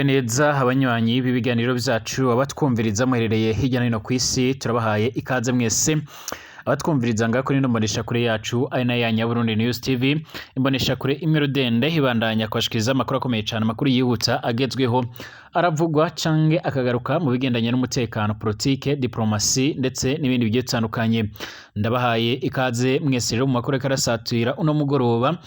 Neza abanywanyi b'ibiganiro vyacu, abatwumviriza muherereye hirya no hino kw'isi, turabahaye ikaze mwese abatwumviriza ngaho kuri ino mboneshakure yacu, ari nayo ya Nyaburundi News TV, imboneshakure imwe rudende ibandanya kubashikiriza amakuru akomeye cane, amakuru yihuta agezweho aravugwa canke akagaruka mu bigendanye n'umutekano, politike, diplomasi ndetse n'ibindi bigiye bitandukanye. Ndabahaye ikaze mwese rero mu makuru ariko arasatira uno mugoroba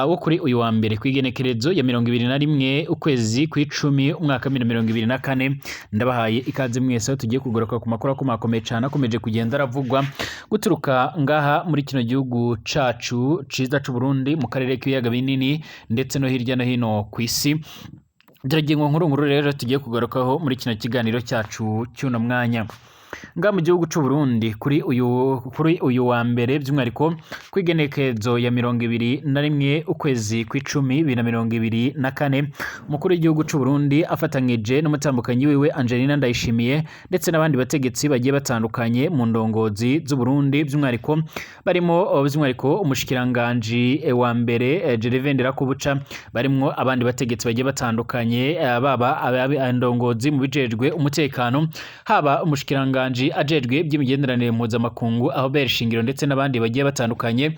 wo kuri uyu wa mbere kw'igenekerezo ya 21 ukwezi kw'icumi umwaka wa 2024. Ndabahaye ikaze mwese aho tugiye kugaruka ku makuru akomakomeye cane akomeje kugenda aravugwa guturuka ngaha muri kino gihugu cacu ciza c'Uburundi, mu karere k'ibiyaga binini ndetse no hirya no hino kw'isi. Turagira nkuru nkuru rero tugiye kugarukaho muri kino kiganiro cyacu cy'uno mwanya. Nga mu gihugu c'u Burundi, kuri uyu wa mbere, by'umwihariko kw'igenekerezo ya 21 ukwezi kw'icumi 2024, umukuru w'igihugu c'u Burundi afatanyije n'umutambukanyi wiwe Angelina Ndayishimiye ndetse n'abandi bategetsi bagiye batandukanye mu ndongozi z'u Burundi, by'umwihariko barimo by'umwihariko umushikiranganji wa mbere Gervais Ndirakobuca, barimwo abandi bategetsi bagiye batandukanye, baba indongozi mu bijejwe umutekano, haba umushikiranganji ajejwe iby'imigenderanire mpuzamakungu aho Shingiro, ndetse n'abandi bagiye batandukanye,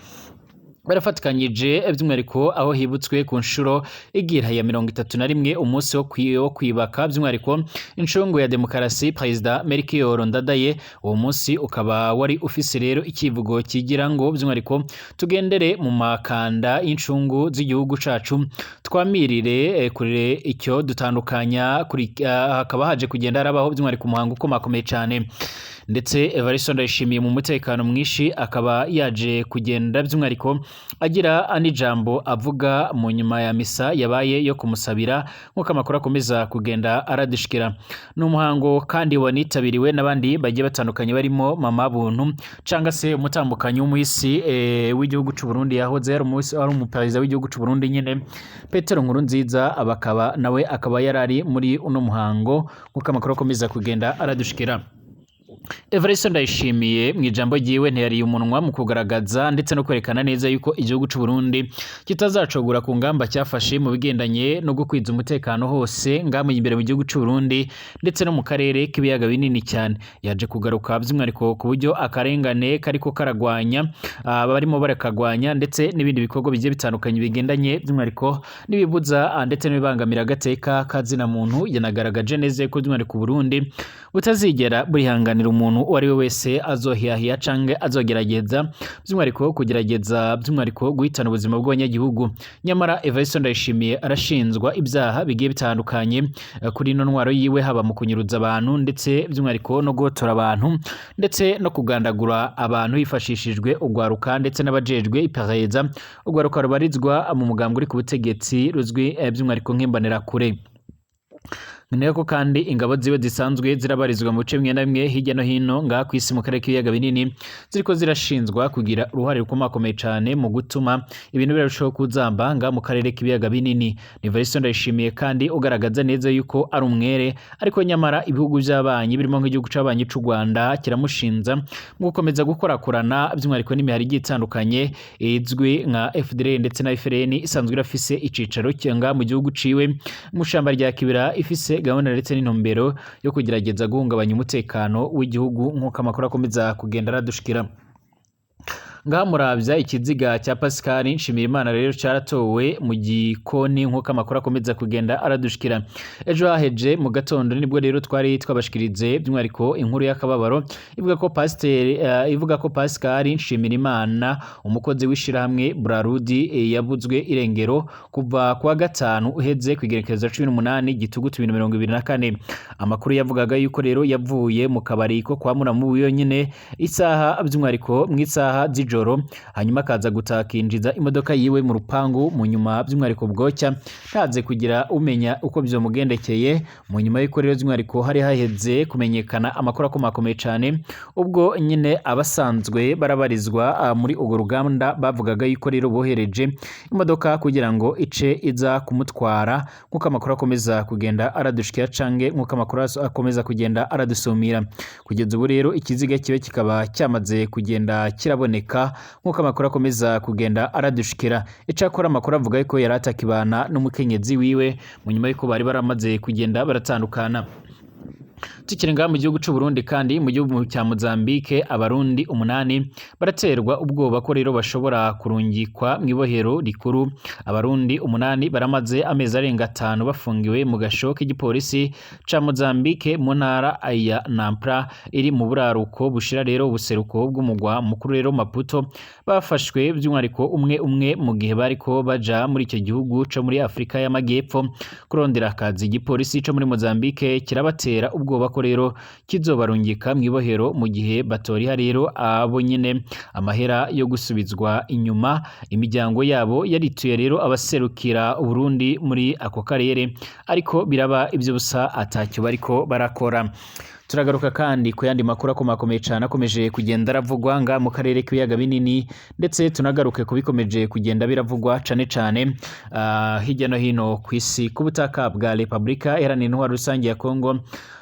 barafatikanyije by'umwihariko aho hibutswe ku nshuro igira ya 31 umunsi wo kwibaka by'umwihariko incungu ya demokarasi, Perezida Melchior Ndadaye. Uwo munsi ukaba wari ufise rero ikivugo kigira ngo by'umwihariko tugendere mu makanda y'incungu z'igihugu cacu, twamirire kure icyo dutandukanya kuri. Hakaba haje kugenda harabaho by'umwihariko umuhango ukomakomeye cane, ndetse Evariste Ndayishimiye mu mutekano mwinshi akaba yaje kugenda by'umwihariko agira n'ijambo avuga mu nyuma ya misa yabaye yo kumusabira, nk'uko amakuru akomeza kugenda aradushikira. Ni umuhango kandi wanitabiriwe n'abandi bagiye batandukanye, barimo Mama Buntu canga se umutambukanyi w'umuhisi w'igihugu c'u Burundi, yahoze yari umuperezida w'igihugu c'u Burundi nyene, Petero Nkurunziza, bakaba nawe akaba yarari muri uno muhango, nk'uko amakuru akomeza kugenda aradushikira. Evariste Ndayishimiye mu ijambo ryiwe ntiyariye umunwa mu kugaragaza ndetse no kwerekana neza yuko igihugu c'u Burundi kitazacogora ku ngamba cyafashe mu bigendanye no gukwiza umutekano hose ngamu imbere mu gihugu c'u Burundi ndetse no mu karere k'ibiyaga binini cyane. Yaje kugaruka by'umwihariko ku buryo akarengane kariko karagwanya, barimo barakagwanya, ndetse n'ibindi bikorwa bigiye bitandukanye bigendanye by'umwihariko n'ibibuza ndetse n'ibibangamira agateka kazina muntu. Yanagaragaje neza ko by'umwihariko Burundi butazigera burihanganira umuntu uwo ari we wese azohiyahiya canke azogerageza by'umwihariko kugerageza by'umwihariko guhitana ubuzima bw'abanyagihugu. Nyamara Evariste Ndayishimiye arashinzwa ibyaha bigiye bitandukanye kuri ino ntwaro yiwe, haba mu kunyuruza abantu ndetse by'umwihariko no guhotora abantu ndetse no kugandagura abantu hifashishijwe ugwaruka ndetse n'abajejwe iperereza, ugwaruka rubarizwa mu mugambwe uri ku butegetsi ruzwi by'umwihariko nk'imbonerakure. Niko kandi ingabo ziwe zisanzwe zirabarizwa mu bice bimwe na bimwe hirya no hino ngaha kw'isi mu karere k'ibiyaga binini ziriko zirashinzwa kugira uruhare rukomakomeye cane mu gutuma ibintu birarushaho kuzamba ngaha mu karere k'ibiyaga binini. Ni Evariste Ndayishimiye kandi ugaragaza neza yuko ari umwere, ariko nyamara ibihugu by'abanyi birimo nk'igihugu c'abanyi c'u Rwanda kiramushinza mu gukomeza gukorakorana by'umwihariko n'imihari igiye itandukanye izwi nka FDLR ndetse na FLN, isanzwe irafise icicaro ngaha mu gihugu ciwe mu shamba rya Kibira, ifise gahunda ndetse n'intumbero yo kugerageza guhungabanya umutekano w'igihugu, nk'uko amakuru akomeza kugenda aradushikira. Ngaha muravya, ikiziga cya Pascal Nshimirimana rero caratowe mu gikoni, nk'uko amakuru akomeza kugenda aradushikira. Ejo haheje mu gatondo nibwo rero twari twabashikirize by'umwihariko inkuru y'akababaro ivuga ko pasiteri ivuga ko Pascal Nshimirimana, umukozi w'ishirahamwe Brarudi, yabuzwe irengero kuva kuwa gatanu uheze kw'igerekezo 18 Gitugutu 2024. Amakuru yavugaga yuko rero yavuye mu kabari ko kwa muramu wiwe nyine isaha by'umwihariko mu isaha z'ijoro, hanyuma akaza gutakinjiza imodoka yiwe mu rupangu, mu nyuma by'umwihariko bwocya ntaze kugira umenya uko byomugendekeye. Mu nyuma y'uko rero by'umwihariko hari haheze kumenyekana amakuru akomakomeye cyane, ubwo nyine abasanzwe barabarizwa muri urwo ruganda bavugaga yuko rero bohereje imodoka kugira ngo ice iza kumutwara, nk'uko amakuru akomeza kugenda aradushikira cange nk'uko amakuru akomeza kugenda aradusumira. Kugeza ubu rero ikiziga kibe kikaba cyamaze kugenda kiraboneka. mwaka, nk'uko amakuru akomeza kugenda aradushikira. Icakora amakuru avuga yuko yari atakibana n'umukenyezi wiwe mu nyuma yuko bari baramaze kugenda baratandukana. Tukiri ngaha mu gihugu c'u Burundi, kandi mu gihugu cya Mozambique abarundi 8 baraterwa ubwoba ko rero bashobora kurungikwa mw'ibohero rikuru. Abarundi 8 baramaze amezi arenga 5 bafungiwe mu gasho k'igipolisi ca Mozambique mu ntara ya Nampula iri mu buraruko bushira rero ubuseruko bw'umugwa mukuru rero Maputo. Bafashwe by'umwihariko umwe umwe mu gihe bariko baja muri icyo gihugu co muri Afrika y'Amajyepfo kurondera akazi. Igipolisi co muri Mozambique kirabatera ubwoba ko rero kizobarungika mw'ibohero mu gihe batoriha rero abo nyene amahera yo gusubizwa inyuma. Imiryango yabo yarituye rero abaserukira Uburundi muri ako karere, ariko biraba ivyo busa, atacyo bariko barakora. Turagaruka kandi ku yandi makuru akomakomeye cane akomeje kugenda aravugwa nga mu karere k'ibiyaga binini, ndetse tunagaruke ku bikomeje kugenda biravugwa cane cane hirya no hino kw'isi. Ku butaka bwa Republika Iharanira Intwaro Rusange ya Kongo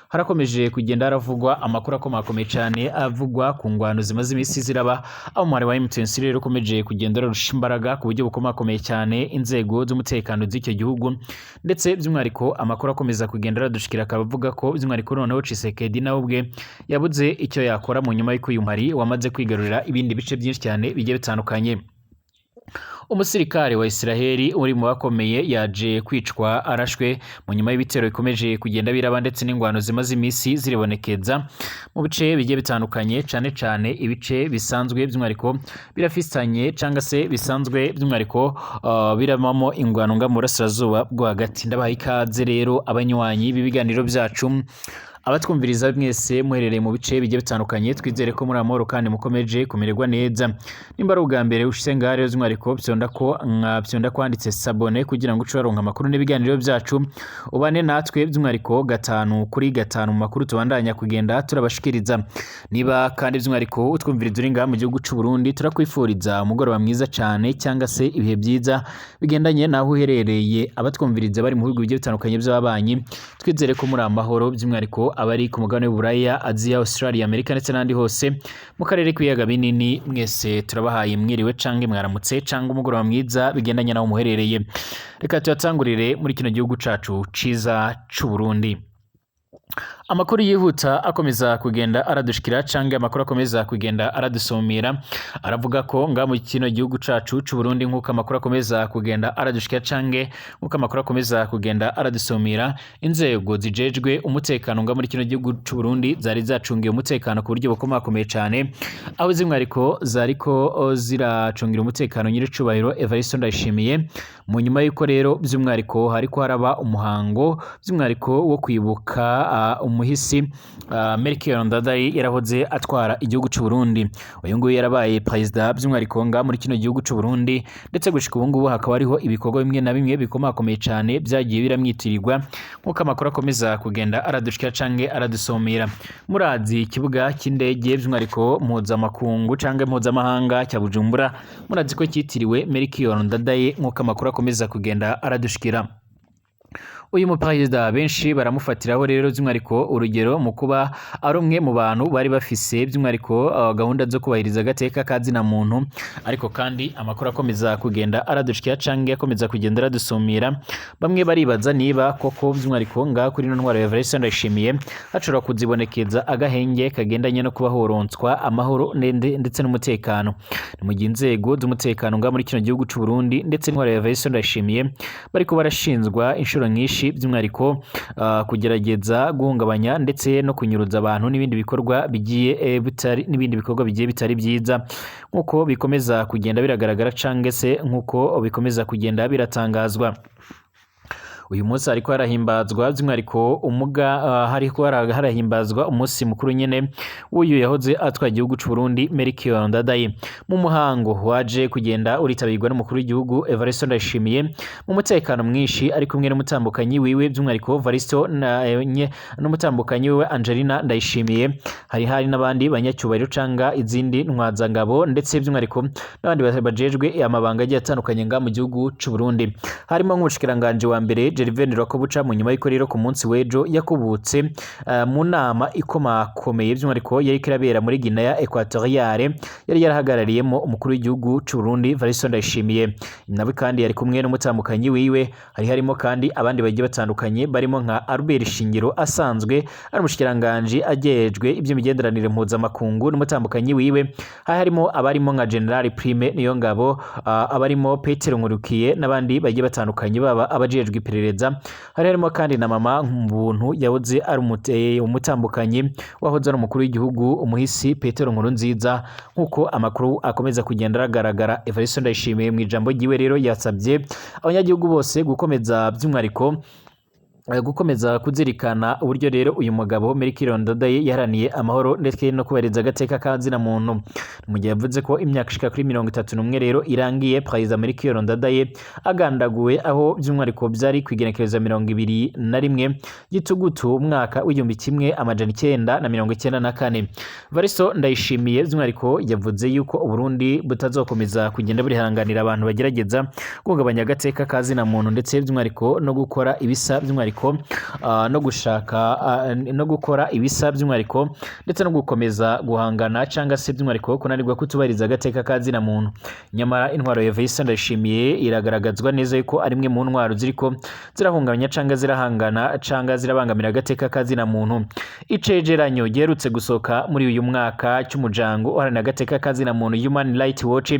harakomeje kugenda haravugwa amakuru akomakomeye cane avugwa ku ngwano zimaze imisi ziraba, aho umubare wa M23 rero ukomeje kugenda urarusha imbaraga ku buryo bukomakomeye cyane inzego z'umutekano z'icyo gihugu. Ndetse by'umwihariko amakuru akomeza kugenda aradushikira akaba avuga ko by'umwihariko noneho Tshisekedi nawe ubwe yabuze icyo yakora mu nyuma y'uko uyu mpari wamaze kwigarurira ibindi bice byinshi cyane bigiye bitandukanye. Umusirikare wa Israheli uri mu bakomeye yaje kwicwa arashwe mu nyuma y'ibitero bikomeje kugenda biraba ndetse n'ingwano zimaze imisi ziribonekeza mu bice bigiye bitandukanye, cane cane ibice bisanzwe by'umwihariko birafisanye canga se bisanzwe by'umwihariko birabamo ingwano nga mu burasirazuba bwo hagati. Ndabaha ikaze rero abanywanyi b'ibiganiro byacu, abatwumviriza mwese muherereye mu bice bigiye bitandukanye. Twizere ko muri amahoro kandi mukomeje kumererwa neza. Nimba ari ubwa mbere ushitse ngaha rero, by'umwihariko fyonda ko nka fyonda kwanditse s'abonner kugira ngo uce waronka amakuru n'ibiganiro byacu, ubane natwe by'umwihariko 5 kuri 5 mu makuru tubandanya kugenda turabashikiriza. Niba kandi by'umwihariko utwumviriza uri ngaha mu gihugu c'u Burundi, turakwifuriza umugoroba mwiza cane cyangwa se ibihe byiza bigendanye naho uherereye. Abatwumviriza bari mu bihugu bigiye bitandukanye by'ababanyi, twizere ko muri amahoro, by'umwihariko abari ku mugabane w'Uburaya, Aziya, Australia, Amerika ndetse n'ahandi hose mu karere k'ibiyaga binini, mwese turabahaye mwiriwe canke mwaramutse canke umugoroba mwiza bigendanye naho muherereye. Reka tuyatangurire muri kino gihugu cacu ciza c'u Burundi. Amakuru yihuta akomeza kugenda aradushikira canke amakuru akomeza kugenda aradusumira aravuga ko nga mu kino gihugu cacu c'u Burundi, nk'uko amakuru akomeza kugenda aradushikira canke nk'uko amakuru akomeza kugenda aradusumira, inzego zijejwe umutekano nga muri kino gihugu c'u Burundi zari zacungiye umutekano ku buryo bukomakomeye cane, aho zimwe ariko zariko ziracungira umutekano nyiricubahiro Evariste Ndayishimiye, mu nyuma y'uko rero by'umwihariko hariko haraba umuhango by'umwihariko wo kwibuka umuhisi Melchior Ndadaye yarahoze atwara igihugu c'u Burundi. Uyu nguyu yarabaye perezida by'umwihariko nga muri kino gihugu c'u Burundi, ndetse gushika ubu ngubu hakaba hariho ibikorwa bimwe na bimwe bikomakomeye cane byagiye biramwitirirwa, nk'uko amakuru akomeza kugenda aradushikira canke aradusomera. Murazi ikibuga cy'indege by'umwihariko mpuzamakungu canke mpuzamahanga cya Bujumbura, murazi ko cyitiriwe Melchior Ndadaye, nk'uko amakuru akomeza kugenda aradushikira. Uyu muperezida benshi baramufatiraho rero by'umwihariko urugero mu kuba ari umwe mu bantu bari bafise by'umwihariko gahunda zo kubahiriza agateka ka zina muntu. Ariko kandi amakuru akomeza kugenda aradushikira canke akomeza kugenda aradusumira, bamwe baribaza niba koko by'umwihariko ngaha kuri ino ntwaro ya Evariste Ndayishimiye hashobora kuzibonekeza agahenge kagendanye no kuba horonswa amahoro ndetse n'umutekano. Ni mu gihe inzego z'umutekano ngaha muri kino gihugu c'u Burundi ndetse n'intwaro ya Evariste Ndayishimiye bariko barashinzwa inshuro nyinshi by'umwihariko kugerageza guhungabanya ndetse no kunyuruza abantu n'ibindi bikorwa bigiye bitari n'ibindi bikorwa bigiye bitari byiza, nk'uko bikomeza kugenda biragaragara canke se nk'uko bikomeza kugenda biratangazwa. Uyu munsi hariko harahimbazwa by'umwihariko umuga hariko harahimbazwa umunsi mukuru nyene w'uyu yahoze atwara igihugu c'u Burundi Melchior Ndadaye, mu muhango waje kugenda uritabirwa n'umukuru w'igihugu Evariste Ndayishimiye mu mutekano mwinshi, ari kumwe n'umutambukanyi wiwe by'umwihariko Varisto n'umutambukanyi wiwe Angelina Ndayishimiye. Hari n'abandi banyacyubahiro canga izindi ntwazangabo, ndetse by'umwihariko n'abandi bajejwe amabanga agiye atandukanye nga mu gihugu c'u Burundi, harimo nk'umushikiranganji wa mbere Gervais Ndirakobuca, mu nyuma y'uko rero ku munsi w'ejo yakubutse mu nama ikomakomeye, by'umwihariko yariko irabera muri Guinea Equatoriale, yari yarahagarariyemo umukuru w'igihugu c'u Burundi Evariste Ndayishimiye. Nawe kandi yari kumwe n'umutambukanyi wiwe. Hari harimo kandi abandi bagiye batandukanye, barimo nka Albert Shingiro asanzwe ari umushikiranganji ajejwe ivy'imigenderanire mpuzamakungu n'umutambukanyi wiwe. Hari harimo abarimo nka General Prime Niyongabo, abarimo Petero Nkurukiye n'abandi bagiye batandukanye, baba abajejwe iperereza. Hari harimo kandi na mama Mbuntu yahoze ari umutambukanyi wahoze ari umukuru w'igihugu umuhisi Petero Nkurunziza, nk'uko amakuru akomeza kugenda aragaragara. Evariste Ndayishimiye mu ijambo ryiwe rero yasabye abanyagihugu bose gukomeza, by'umwihariko gukomeza kuzirikana uburyo rero uyu mugabo Melchior Ndadaye yaharaniye amahoro ndetse no kubahiriza agateka ka zina muntu, mu gihe yavuze ko imyaka ishika kuri 31 rero irangiye Perezida Melchior Ndadaye agandaguwe, aho by'umwihariko byari ku igenekerezo 21 Gitugutu umwaka w'1994. Varisto Ndayishimiye by'umwihariko yavuze yuko Uburundi butazokomeza kugenda burihanganira abantu bagerageza guhungabanya agateka ka zina muntu, ndetse by'umwihariko no gukora ibisa, by'umwihariko no gushaka no gukora ibisa, by'umwihariko ndetse no gukomeza guhangana cyangwa se by'umwihariko kunanirwa kutubahiriza agateka ka zina muntu. Nyamara intwaro ya Evariste Ndayishimiye iragaragazwa neza yuko ari imwe mu ntwaro ziriko zirahungabanya cyangwa zirahangana cyangwa zirabangamira agateka ka zina muntu. Icegeranyo giherutse gusohoka muri uyu mwaka cy'umuryango uharanira agateka ka zina muntu Human Rights Watch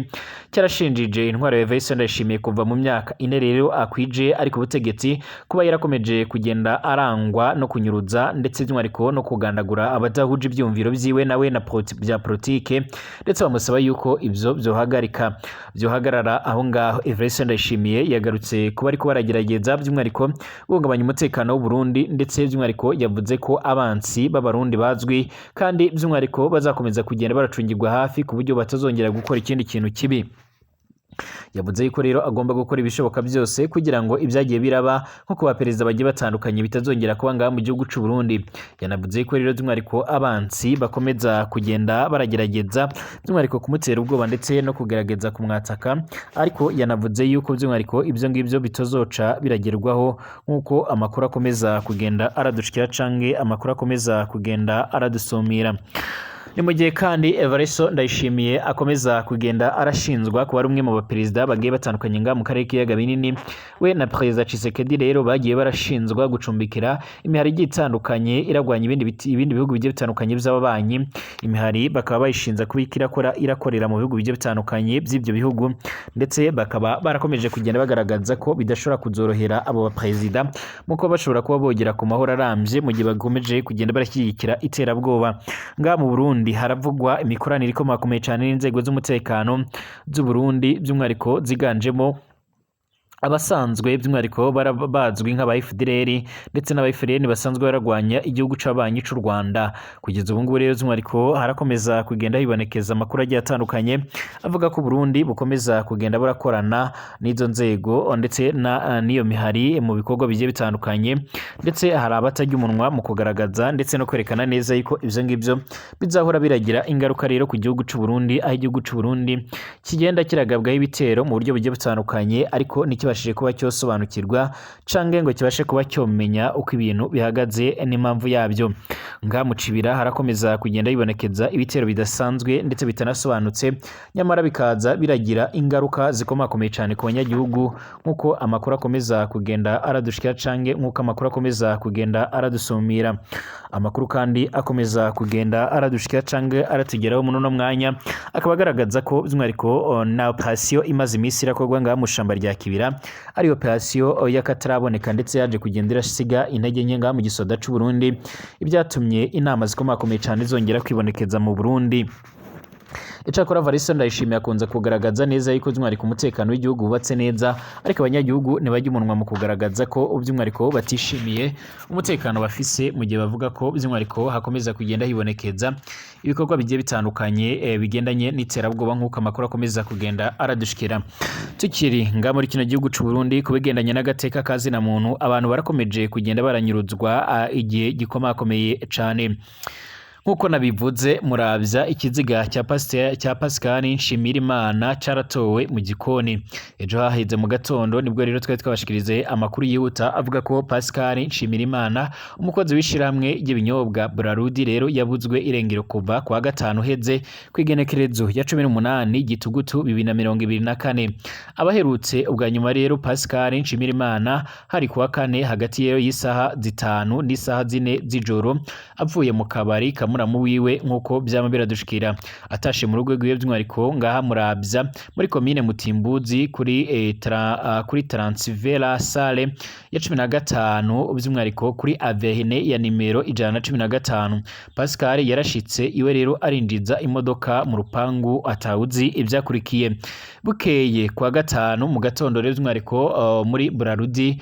cyarashinjije intwaro ya Evariste Ndayishimiye kuva mu myaka 4 rero akwije ari ku butegetsi kuba yarakomeje kugenda arangwa no kunyuruza, ndetse by'umwihariko no kugandagura abadahuje ibyumviro byiwe nawe na bya politike, ndetse bamusaba yuko ibyo byohagarika, byohagarara aho ngaho. Evariste Ndayishimiye yagarutse kuba ariko baragerageza by'umwihariko guhungabanya umutekano w'u Burundi, ndetse by'umwihariko yavuze ko abansi b'Abarundi bazwi kandi by'umwihariko bazakomeza kugenda baracungirwa hafi ku buryo batazongera gukora ikindi kintu kibi. Yavuze yuko rero agomba gukora ibishoboka byose kugira ngo ibyagiye biraba nko kuba perezida bagiye batandukanye bitazongera kuba ngaha mu gihugu c'u Burundi. Yanavuze yuko rero by'umwihariko abansi bakomeza kugenda baragerageza by'umwihariko kumutera ubwoba ndetse no kugerageza kumwataka, ariko yanavuze yuko by'umwihariko ibyo ngibyo bitazoca biragerwaho, nk'uko amakuru akomeza kugenda aradushikira canke amakuru akomeza kugenda aradusumira. Ni mu gihe kandi Evariste Ndayishimiye akomeza kugenda arashinzwa kuba ari umwe mu baperezida bagiye batandukanye ngaha mu karere k'ibiyaga binini. We na Perezida Tshisekedi rero bagiye barashinzwa gucumbikira imihari igiye itandukanye iragwanya ibindi bihugu bigiye bitandukanye by'ababanyi. Imihari bakaba bayishinza kuba irakorera mu bihugu bigiye bitandukanye by'ibyo bihugu, ndetse bakaba barakomeje kugenda bagaragaza ko bidashobora kuzorohera abo baperezida mu kuba bashobora kuba bogera ku mahoro arambye mu gihe bakomeje kugenda barashyigikira iterabwoba. Ngaha mu Burundi haravugwa imikoranire ikomakomeye cyane n'inzego z'umutekano z'u Burundi, by'umwihariko ziganjemo abasanzwe by'umwihariko bazwi nk'aba FDLR ndetse n'aba FLN basanzwe baragwanya igihugu c'abanyi c'u Rwanda. Kugeza ubu ngubu rero by'umwihariko harakomeza kugenda hibonekeza amakuru agiye atandukanye avuga ko Burundi bukomeza kugenda burakorana n'izo nzego ndetse n'iyo mihari mu bikorwa bigiye bitandukanye, ndetse hari abatarya umunwa mu kugaragaza ndetse no kwerekana neza yuko ivyo ngivyo bizahora biragira ingaruka rero ku gihugu c'u Burundi, aho igihugu c'u Burundi kigenda kiragabwaho ibitero mu buryo bugiye butandukanye, ariko ntikibashije kuba cyosobanukirwa canke ngo kibashe kuba cyomenya uko ibintu bihagaze n'impamvu yabyo. Ngaha mu Cibira harakomeza kugenda hibonekeza ibitero bidasanzwe ndetse bitanasobanutse, nyamara bikaza biragira ingaruka zikomakomeye cyane ku banyagihugu, nk'uko amakuru akomeza kugenda aradushikira canke nk'uko amakuru akomeza kugenda aradusumira. Amakuru kandi akomeza kugenda aradushikira canke aratugeraho muri uno mwanya akaba agaragaza ko by'umwihariko na operasiyo imaze iminsi irakorwa ngaha mu shamba rya Kibira ari operasiyo y'akataraboneka, ndetse yaje kugenda irasiga intege nke ngaha mu gisoda c'u Burundi, ibyatumye inama zikomakomeye cyane zongera kwibonekeza mu Burundi. Icakora Evariste Ndayishimiye akunze kugaragaza neza yuko by'umwihariko umutekano w'igihugu wubatse neza, ariko abanyagihugu ntibajya umunwa mu kugaragaza ko by'umwihariko batishimiye umutekano bafise, mu gihe bavuga ko by'umwihariko hakomeza kugenda hibonekeza ibikorwa bigiye bitandukanye bigendanye n'iterabwoba, nk'uko amakuru akomeza kugenda aradushikira. Tukiri nga muri kino gihugu c'u Burundi, ku bigendanye n'agateka ka zina muntu, abantu barakomeje kugenda baranyuruzwa igihe gikomakomeye cane. Nk'uko nabivuze muravya ikiziga cya Pascal Nshimirimana caratowe mu gikoni ejo haheze mu gatondo. Nibwo rero twari twabashikirize amakuru yihuta avuga ko Pascal Nshimirimana, umukozi w'ishirahamwe ry'ibinyobwa Brarudi, rero yabuzwe irengero kuva kwa gatanu heze kw'igenekerezo ya 18 Gitugutu 2024. Abaherutse ubwa nyuma rero Pascal Nshimirimana hari kuwa kane hagati rero y'isaha 5 n'isaha 4 z'ijoro, avuye mu kabari kamuramu wiwe, nk'uko vyama biradushikira, atashe mu rugo rwiwe, by'umwihariko ngaha Muravya muri komine Mutimbuzi kuri Transvera Sale ya 15, by'umwihariko kuri Avene ya nimero 115. Pascal yarashitse iwe rero arinjiza imodoka mu rupangu, atawuzi ivyakurikiye. Bukeye kwa gatanu mu gatondo rero, by'umwihariko muri Brarudi,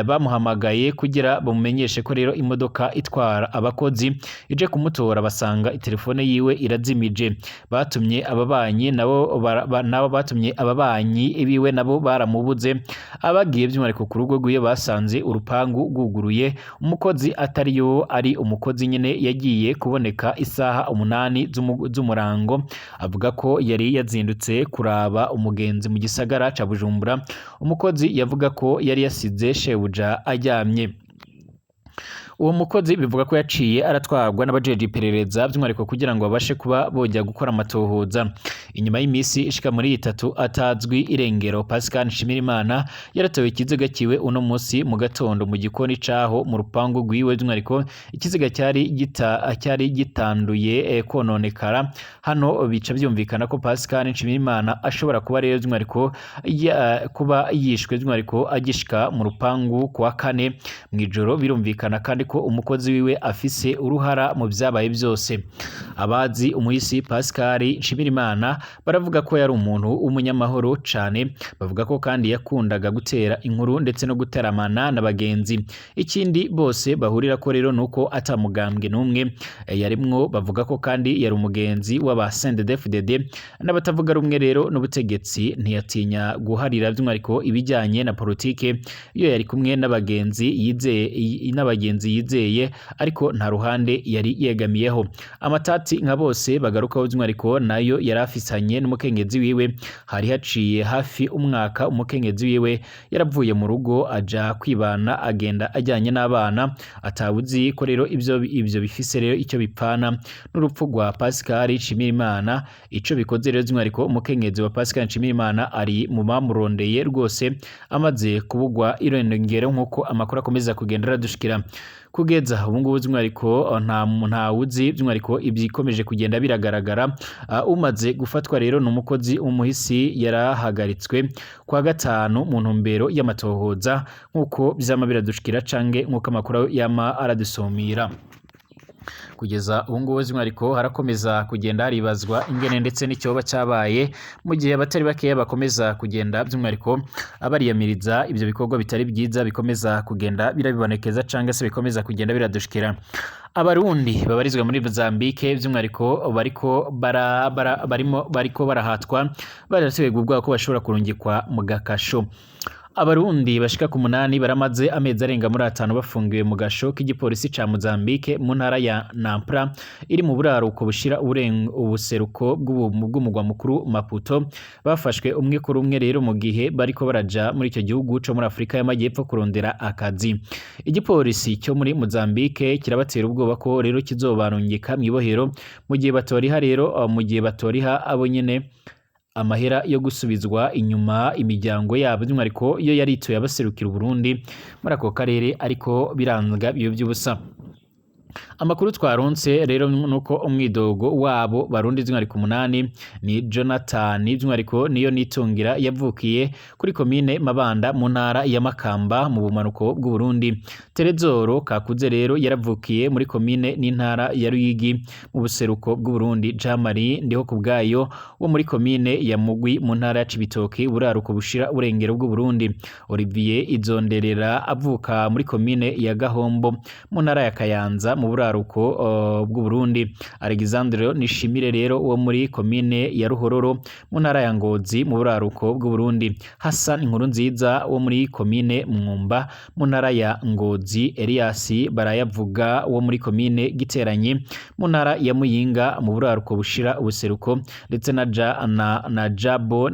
bamuhamagaye kugira bamumenyeshe ko rero imodoka itwara abakozi ije kumutora, basanga itelefone yiwe irazimije. Batumye ababanyi nabo nabo batumye ababanyi biwe nabo baramubuze. Abagiye by'umwihariko ku rugo rwiwe basanze urupangu rwuguruye, umukozi atariyo. Ari umukozi nyine yagiye kuboneka isaha 8 z'umurango, avuga ko yari yazindutse kuraba umugenzi mu gisagara ca Bujumbura. Umukozi yavuga ko yari yasize shebuja aryamye. Uwo mukozi bivuga ko yaciye aratwarwa n'abajeje iperereza, by'umwihariko kugira ngo babashe kuba bojya gukora amatohoza. Inyuma y'imisi ishika muri itatu atazwi irengero, Pascal Nshimirimana yaratowe ikiziga kiwe uno musi mu gatondo mu gikoni caho mu rupangu rwiwe. By'umwihariko ikiziga cyari gitanduye kononekara. Hano bica byumvikana ko Pascal Nshimirimana ashobora kuba rero by'umwihariko kuba yishwe by'umwihariko agishika mu rupangu kuwa kane mw'ijoro. Birumvikana kandi ko umukozi wiwe afise uruhara mu vyabaye byose. Abazi umuhisi Pascal Nshimirimana baravuga ko yari umuntu w'umunyamahoro cane. Bavuga ko kandi yakundaga gutera inkuru ndetse no guteramana na bagenzi. Ikindi bose bahurira ko rero nuko atamugambwe n'umwe yarimwo. Bavuga ko kandi yari umugenzi w'aba CNDD-FDD n'abatavuga rumwe rero n'ubutegetsi. Ntiyatinya guharira by'umwihariko ibijyanye na politike iyo yari kumwe n'abagenzi yizeye, ariko nta ruhande yari yegamiyeho. Amatati nka bose bagarukaho by'umwihariko nayo yari afisanye n'umukenyezi wiwe. Hari haciye hafi umwaka umukenyezi wiwe yaravuye mu rugo aja kwibana, agenda ajyanye n'abana, atawuzi ko rero ibyo bifise rero icyo bipfana n'urupfu rwa Pascal Nshimirimana. Ico bikoze rero, by'umwihariko umukenyezi wa Pascal Nshimirimana ari mu bamurondeye rwose amaze kubugwa irengero, nk'uko amakuru akomeza kugenda aradushikira. Kugeza ubu ngubu by'umwihariko ntawuzi by'umwihariko ibyikomeje kugenda biragaragara. Umaze gufatwa rero ni umukozi w'umuhisi, yarahagaritswe kwa gatanu mu ntumbero y'amatohoza, nk'uko vyama biradushikira canke nk'uko amakuru yama aradusumira. Kugeza ubu ngubu by'umwihariko harakomeza kugenda haribazwa ingene ndetse n'icyoba cyabaye, mu gihe abatari bakeya bakomeza kugenda by'umwihariko abariyamiriza ibyo bikorwa bitari byiza bikomeza kugenda birabibonekeza cyangwa se bikomeza kugenda biradushikira. Abarundi babarizwa muri Mozambique by'umwihariko bariko barahatwa, barategwa ubwoba ko bashobora kurungikwa mu gakasho. Abarundi bashika ku 8 baramaze amezi arenga muri 5 bafungiwe mu gasho k'igipolisi ca Mozambique mu ntara ya Nampula iri mu buraruko bushira ubuseruko bw'umugwa mukuru Maputo. Bafashwe umwe kuri umwe rero mu gihe bariko baraja muri icyo gihugu co muri Afrika y'Amajyepfo kurondera akazi. Igipolisi cyo muri Mozambique kirabatera ubwoba ko rero kizobarungika mw'ibohero mu gihe batoriha rero mu gihe batoriha abo nyene amahera yo gusubizwa inyuma imiryango yabo, by'umwihariko iyo yarituye abaserukira Uburundi muri ako karere, ariko biranga iyo by'ubusa. Amakuru twaronse rero nuko umwidogo wabo Barundi by'umwihariko 8 ni Jonathan by'umwihariko niyo nitungira, yavukiye kuri komine Mabanda mu ntara ya Makamba mu bumanuko bw'u Burundi. Terezoro Kakuze rero yaravukiye muri komine n'intara ya Ruyigi mu buseruko bw'u Burundi. Jean Marie Ndiho kubwayo wo muri komine ya Mugwi mu ntara ya Cibitoke, buraruko bushira urengero bw'u Burundi. Olivier Izonderera avuka muri komine ya Gahombo mu ntara ya Kayanza mu buraruko bw'u Burundi. Alexandre Nishimire rero wo muri komine ya Ruhororo mu ntara ya Ngozi mu buraruko bw'u Burundi. Hassan Nkurunziza wo muri komine Mwumba mu ntara ya Ngozi. Elias Barayavuga wo muri komine Giteranyi mu ntara ya Muyinga mu buraruko bushira ubuseruko, ndetse na Jabo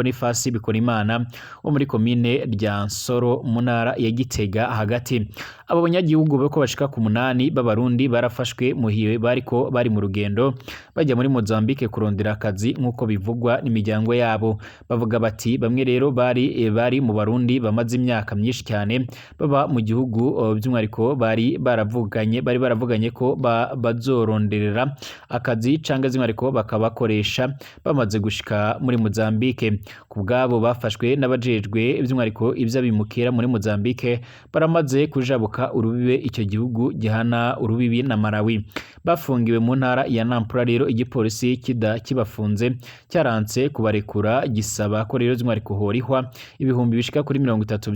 Nifasi Bikorimana wo muri komine Ryansoro mu ntara ya Gitega hagati. Abo banyagihugu bako bashika ku 8 b'Abarundi barafashwe muhiwe bariko bari mu rugendo bajya muri Mozambique kurondera akazi, nk'uko bivugwa n'imiryango yabo. Bavuga bati bamwe rero bari mu Barundi bamaze imyaka myinshi cyane baba mu gihugu, by'umwihariko bari baravuganye ko bazoronderera akazi canke by'umwihariko bakabakoresha bamaze gushika muri Mozambique. Ku bwabo bafashwe n'abajejwe by'umwihariko ivy'abimukira muri Mozambique baramaze kujabuka urubibe icyo gihugu gihana urubibi na Malawi. Bafungiwe mu ntara ya Nampula rero, igipolisi kida kibafunze cyaranse kubarekura, gisaba ko rero by'umwihariko horihwa ibihumbi bishika kuri 30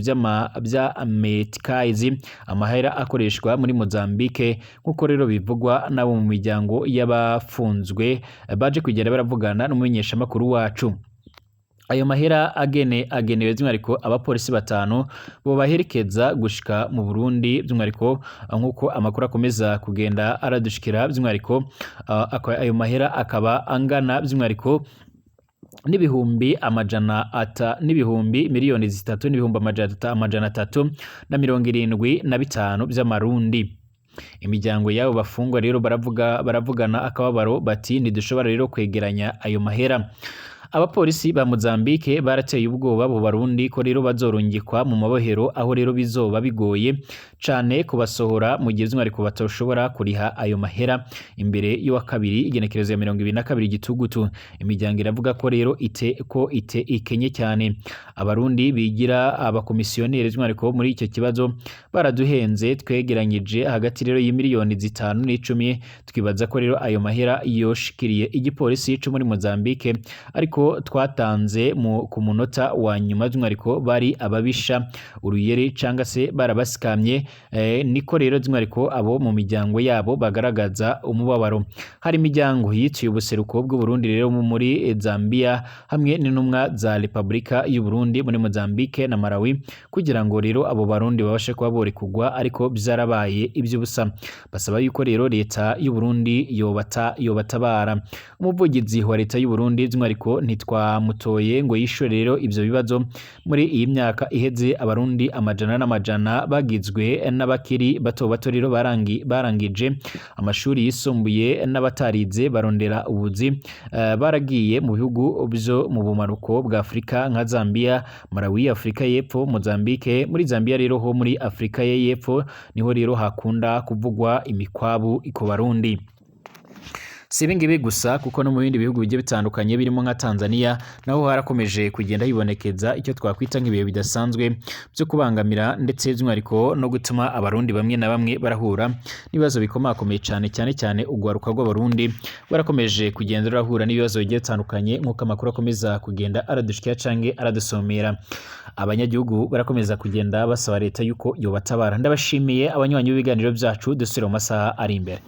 bya meticais, amahera akoreshwa muri Mozambique, nk'uko rero bivugwa n'abo mu miryango y'abafunzwe baje kugenda baravugana n'umumenyeshamakuru wacu. Ayo mahera agenewe by'umwihariko abapolisi 5 bobaherekeza gushika mu Burundi, by'umwihariko nk'uko amakuru akomeza kugenda aradushikira. By'umwihariko ayo mahera akaba angana by'umwihariko n'ibihumbi amajana ata n'ibihumbi 3,000,000 n'ibihumbi 375 vy'amarundi. Imiryango y'abo bafungwa rero baravugana akababaro bati ntidushobora rero kwegeranya ayo mahera. Abapolisi ba Mozambique barateye ubwoba abo Barundi ko rero bazorungikwa mu mabohero, aho rero bizoba bigoye cane kubasohora mu gihe by'umwihariko batoshobora kuriha ayo mahera imbere y'uwa kabiri, igenekerezo ya 22 Gitugutu. Imiryango iravuga ko rero ite ko ite ikenye cyane. Abarundi bigira abakomisiyoneri by'umwihariko muri icyo kibazo baraduhenze, twegeranyije hagati rero y'5 miliyoni n'10, twibaza ko rero ayo mahera yoshikiriye igipolisi co muri Mozambique, ariko twatanze ku munota wa nyuma, by'umwihariko bari ababisha uruyeri canga se barabasikamye. Niko rero by'umwihariko abo mu miryango yabo bagaragaza umubabaro. Hari imiryango yituye ubuseruko bw'u Burundi rero muri Zambia hamwe n'intumwa za Republika y'u Burundi muri Mozambique na Malawi kugira ngo rero abo Barundi babashe kuba borekurwa, ariko byarabaye iby'ubusa. Basaba yuko rero leta y'u Burundi yobatabara. Umuvugizi wa leta y'u Burundi by'umwihariko ntitwamutoye ngo yishure rero ivyo bibazo. Muri iyi myaka iheze, Abarundi amajana n'amajana bagizwe n'abakiri bato bato rero barangije amashuri yisumbuye n'abatarize barondera ubuzi, baragiye mu bihugu byo mu bumanuko bwa Afurika nka Zambia, Malawi, Afurika y'Epfo, Mozambique. Muri Zambia rero ho muri Afurika y'Epfo niho rero hakunda kuvugwa imikwabu ku Barundi. Si ibingibi gusa, kuko no mu bindi bihugu bigiye bitandukanye birimo nka Tanzania naho harakomeje kugenda hibonekeza icyo twakwita nk'ibihe bidasanzwe byo kubangamira ndetse by'umwihariko no gutuma Abarundi bamwe na bamwe barahura n'ibibazo bikomakomeye cyane, cyane cyane urwaruka rw'Abarundi barakomeje kugenda rurahura n'ibibazo bigiye bitandukanye, nk'uko amakuru akomeza kugenda aradushikira canke aradusomera. Abanyagihugu barakomeza kugenda basaba leta yuko yobatabara. Ndabashimiye abanywanyi b'ibiganiro byacu, dusubire mu masaha ari imbere.